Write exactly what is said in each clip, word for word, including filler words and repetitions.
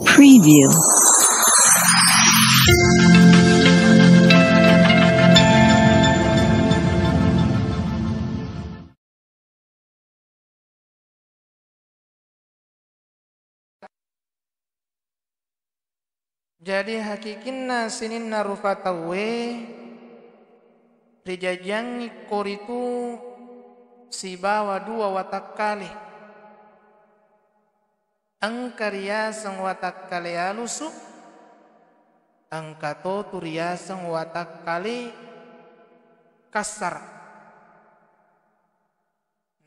Preview. Jadi, hakikinna sininna rufa tauwe rijajiangngi koritu sibawa dua watakkale. Engka riaseng watakkale alusu, engka totu riaseng watakkale kassara.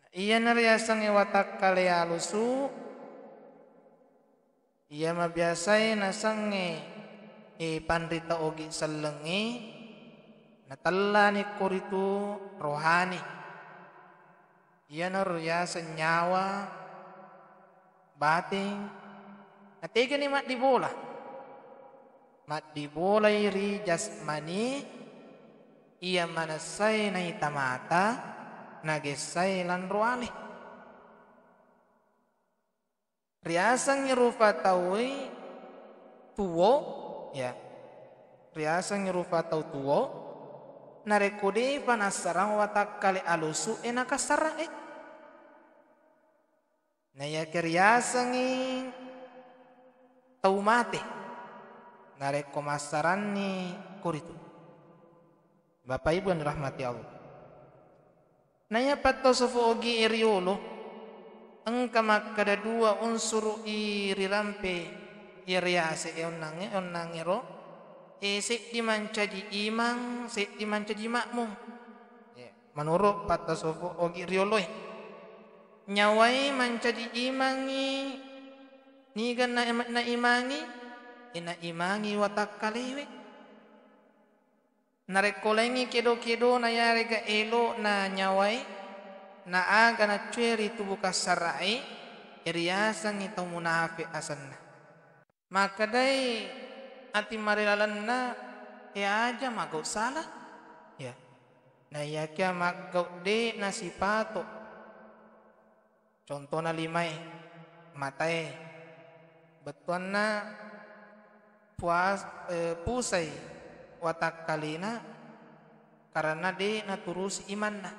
Iyana riasengnge watakkale alusu, iya mabiasae nasengnge, e, panrita ogi sellengnge, natellani koritu rohani. Iyanaro riaseng nyawa, bateng, nategani maddibola. Maddibolai ri jasmani, iya manessae naita mata, nagessae lanro ale. Riasengngi rufa tauwe tuwo, ya. Riasengngi rufa tau tuwo, narekko de'pa nassarang watakkale alusu'e na kassara'e. Naiyakia riasengngi tau mate, narekko massaranni koritu. Bapak Ibu yang dirahmati Allah. Naiya pattosofu ogi e riolo, engka makkeda dua unsuru i rirampe iya riase e onnangnge, onnangngero, e, seddi mancaji imang, seddi mancaji makmum. Ya, menurut pattosofu ogi riolo e. Nyawae mancaji imangngi, niga na, naimangi, e, naimangi watakkalewe. Narekko laingngi kedo-kedona yarega elo'na nyawae, na aga naccue ri tubu kassara'e, riasengngi tau munafe asenna. Makkedai ati marilalenna, e aja maggau sala. Ya. Naiyakia maggau de' nasipato. Contona limae, matae, bettuanna puas-, eh, pusai watakkalena karena de' naturusi imanna.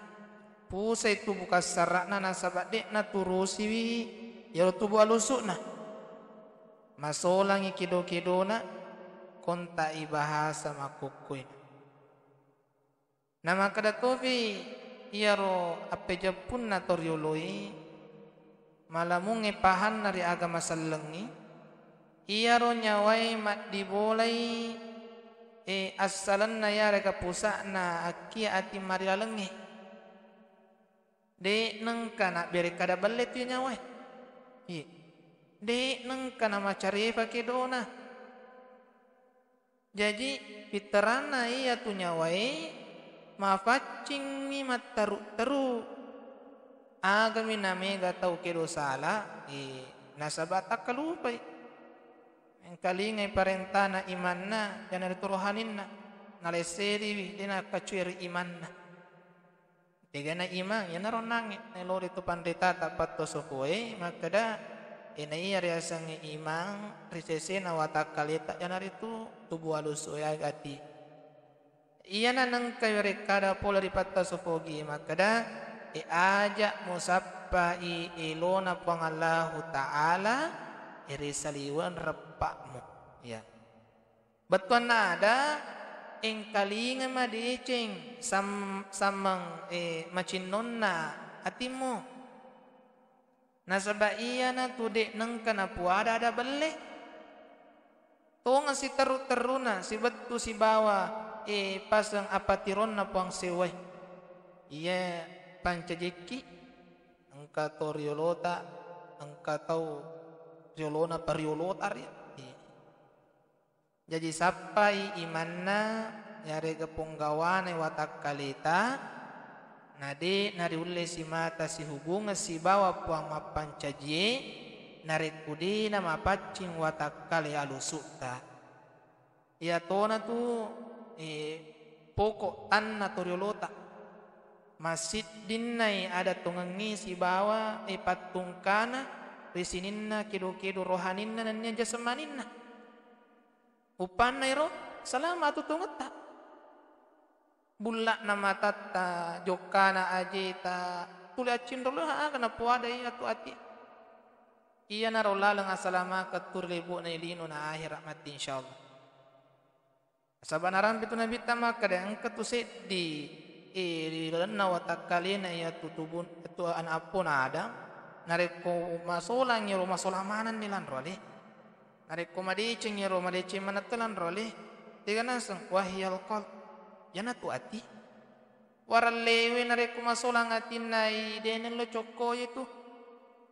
Pusai tubu kassara'na nasaba de' naturusiwi iyaro tubu alusu'na. Masolangi kedo-kedona, kontai bahasa makkukkuena. Namakkeda tofi iyaro appejeppunna to rioloe, malamungnge pahanna ri aga masellengngi, iyaro nyawae maddibolai, e, assalenna yarega pusa'na akkia ati marilalengnge. De' nengka nabbere kada belle tu nyawae. Iye. De' nengka namacarepa kedona. Jaji, pitteranna iyatu nyawae mafaccingmi matteru-teru. Agami namega tau kedo sala, eh, nasaba takkalupai. Engkalingai parentana imanna, iyanaritu rohaninna, nalesseriwi, de' nakkacueri imanna. Tegana imang, iyanaro onnangnge, naelo ritu panritata pattosofoe, makkeda, e, naiya riasengnge imang ri sesena watakkaleta, iyanaritu tubu alusu'e aga ati. Iyana nengka werekkada pole ri pattosofogi makkeda, e, aja musappai elona Puang Allahu Ta'ala, e, ri saliweng reppa'mu. Ya. Bettuanna ada, engkalinga madeceng sam-, sammeng, eh, macinnonna atimmu. Nasaba iyana tu de' nengka napuada ada belle. Tongeng siterru-terruna sibettu sibawa, eh, paseng apatironna Puang Sewwae. Iya pancajekki, engka to riolota, engka tau riolona pariolota ri. Iya. Jaji, sappai imanna yarega ponggawana watakkaleta, na de' nariulle simata sihubungeng sibawa Puang Mappancajie, narekko de' namapaccing watakkale alusu'ta. Iyatona tu, eh, pokok tanna to riolota. Massiddinna, eh, ada tongengngi sibawa, eh, pattungkana, Ri sininna kedo-kedo rohaninna nennia jasmaninna. Uppanna ero salama atuo-tuongetta. Bulla'na matatta, jokkana ajeta, tuli accinro lo aga napoadai atu ati. Iyanaro laleng asalamakeng tu ri lebo'na lino na ahera matti, insyaallah. Nasaba narampe tu Nabitta makkeda, engka tu seddi, eh, ri lalenna watakkalena iyatu tubun-, tu ana appona Adam, narekko masolang iyaro masolang manenni lanro ale. Narekko madeceng iyaro madeceng manetto lanro ale. Tega naseng, wahiyal qalb. Iyanatu ati. Warellewe narekko masolang atinna i, de nello cokko itu.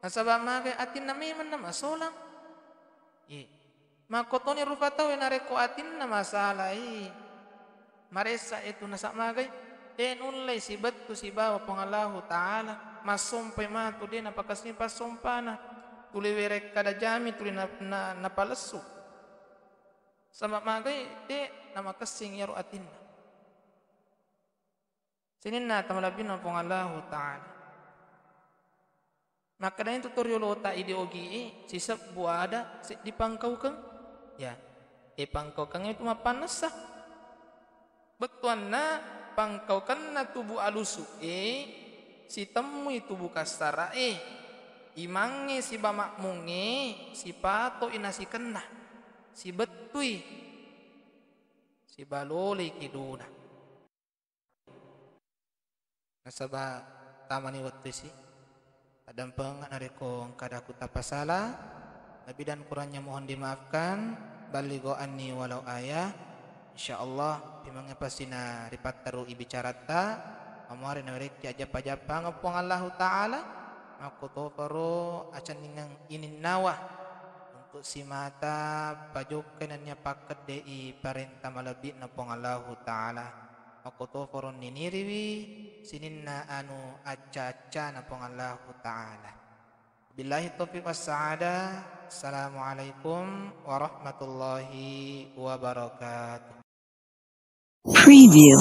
Nasaba magai atinna memang na masolang. Ye. Makkotoni rupa tauwe narekko atinna masalai, maressa itu nasaba magai, de nullei sibettu sibawa Puang Allahu Ta'ala, massompai matu de napakasini passompana, tuli werekkada jami tuli na-, na-, napalessu. Saba magai de namakessing iyaro atinna. Sininna tamalebbinna Puang Allahu Ta'ala. Makkedani tu toriolota idi ogi e, sisebbu ada seddi pangkaukeng. Ya, e pangkaukeng itu mappannessa. Bettuanna pangkaukenna tubu alusu e, sitemmui tubu kassara e, imangnge siba makmungnge, sipatoi nasikenna, sibettui, sibalolei kedona. Nasaba tamani wettu isi. Addampeng narekko engka ada aku tapasala, lebih dan kurangnya mohon dimaafkan. Ballighu anni walau ayah. Insyaallah, pimangnge pasti na ripatterui bicaratta, mamuare nawerekki ajappa-jappangeng Puang Allahu Ta'ala, makkutoparo acenningeng ininnawa untuk simata pajokkai nennia pakkedde'i parenta malebbi'na Puang Allahu Ta'ala. Makkutoparo niniriwi sininna anu acca-accana Puang Allahu Ta'ala. Billahi taufiq was sa'adah. Assalamualaikum warahmatullahi wabarakatuh. Preview.